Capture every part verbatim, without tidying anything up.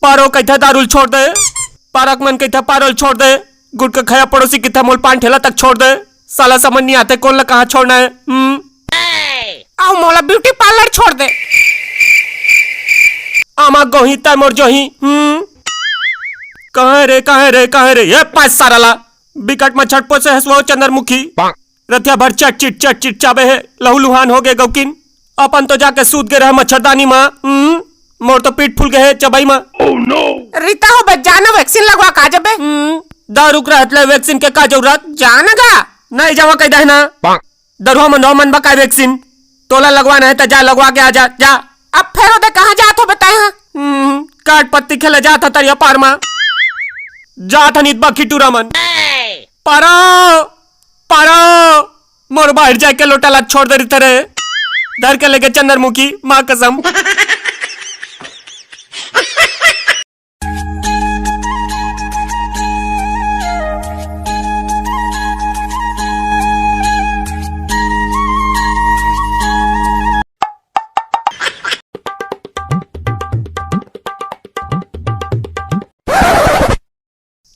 पारो कहिथे दारू ल छोड़ दे, पारक मन कहिथे पारो ल छोड़ दे, गुटखा खाया पड़ोसी कहिथे मोल पान ठेला तक छोड़ दे। साला समझ नहीं आते कौन ला कहाँ छोड़ना है। हम्म। अउ मोला ब्यूटी पार्लर छोड़ दे। आमा गोही तै मोर जोही। हम्म। कहाँ रे, कहाँ रे, कहाँ रे? ये पाँच सारा ला। बिकट मच्छर पोसे हस वो चंद्रमुखी। रथिया भर चट चिट, चट चिट चाबे हे। लहू लुहान हो गे गौकिन। अपन तो जाके सूत गे रहे मच्छरदानी मा। हम्म। मोर तो पीठ फूल गे हे चबई मा। रीता हो बे, जाना वैक्सीन लगवा का जबे। हम्म। दारू के रहत ले वैक्सीन के का जरूरत? जाना गा। नहीं जावा कह दे ना। दरुहा मन, दो मन बकाय वैक्सीन। तोला लगवाना है त जा लगवा के आ जा, जा। अब फेर ओदे कहाँ जात हो बताए हाँ? हम्म, काट पत्ती खेले जात ह तरिया पार मा। जात ह नित बखी टूरा मन। पारो, पारो, मोर बाहर जाके लोटा ला छोड़ दे रिथे रे। धर के लेगे चंद्रमुखी, माँ कसम।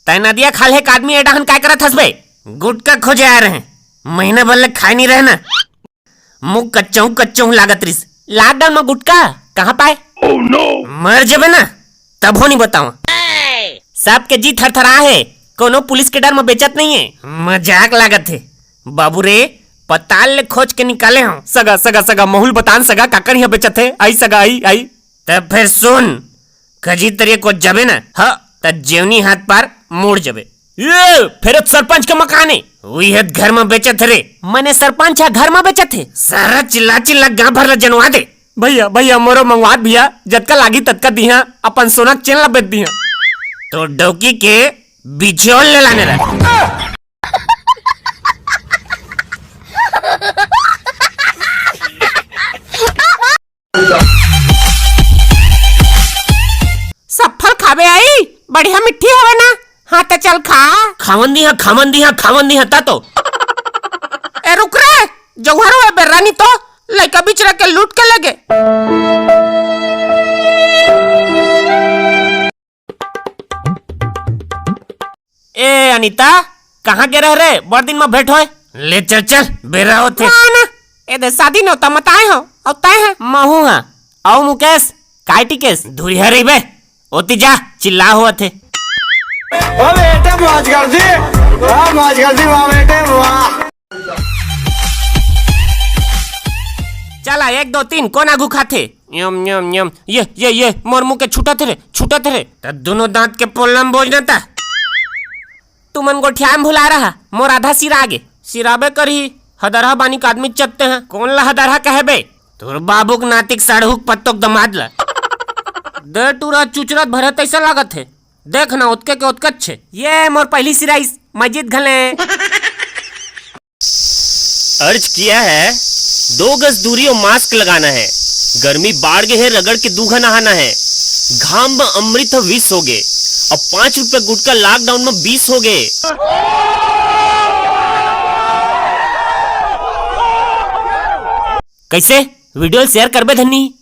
तै नदिया खाल्हे एक आदमी ए डहन काय करत हस बे? गुटखा खोजे आए रहे, महीना भर ले खाए नहीं रहे ना। मुंह कच्चहूं कच्चहूं लागत रिस। लॉकडाउन में गुटखा कहाँ पाए? मर जबे ना, तभो नहीं बताऊं। सबके जी थरथरा हे, कोनो पुलिस के डर में बेचत नहीं है। मजाक लागत है बाबू रे, पताल ले खोज के निकाले हो। सगा, सगा, सगा, महूल बतान सगा, काकर यहाँ बेचत है? आई सगा, आई, आई। तब फिर सुन, कजी तरिया को जबे ना, ह, त जेवनी हाथ पार मुड़ जबे। ए, फेर सरपंच के मकान हे। उही ह घर म बेचत हे रे। मने सरपंच ह घर म बेचत हे। सारा चिल्ला चिल्ला गांव भर ल जनवा दे। भैया, भैया, मोरो मंगवात भैया, जतका लागी ततका दिहा, अपन सोना के चेन ल बेच दिहा। तो डौकी के बिछोल ले लाने रह। सब फल खाबे आई, बढ़िया मिट्ठी हवे ना। हाँ, त चल खा। खावन दिहा, खावन दिहा, खावन दिहा, ता तो। ए, रुक रे, जौहर हुए बेर्रा नी तो लइका बिचरा के लूट के लेगे। ए अनिता, कहाँ गे रह रे? बड़ दिन म भेंट होय। ले चल चल, बेरा होथे। ना, ना, ए दे शादी नोता मताए हो, अउ तय है। महू हा, अउ मुकेश, काय टिकेश? धुरिया रहिबे, ओती जा, चिल्ला होवत हे। ओ बेटे, मौज कर दी, वाह, मौज कर दी, वाह बेटे, वाह। चला, एक, दो, तीन, कोन आगू खाथे? यम, यम, यम। ये, ये, ये, मोर मुंह के छूटत रे, छूटत रे। त दोनों दांत के पोल्ला म बोज न ता। तुमन गोठियाए म भुला रहा, मोर आधा सिरा गे। सिराबे करही, हदरहा बानी के आदमी चत्ते हैं। कोन ला हदरहा कहे बे? तोर बाबू के नाती के साढ़ू के पत्तो के दमाद ला। दे टूरा चुचरत भरे तैसा लागत हे। देख ना, ओतके के ओतकच छे। ये मोर पहली सिराइस, मैं जीत घले। अर्ज किया है, दो गज दूरी और मास्क लगाना है। गर्मी बाढ़ गे हे, रगड़ के दूघा नहाना है। घाम म अमृत ह विष हो गे। अब पाँच रुपया गुटखा लॉकडाउन म बीस हो गे। कैसे? वीडियो शेयर करबे धन्नी?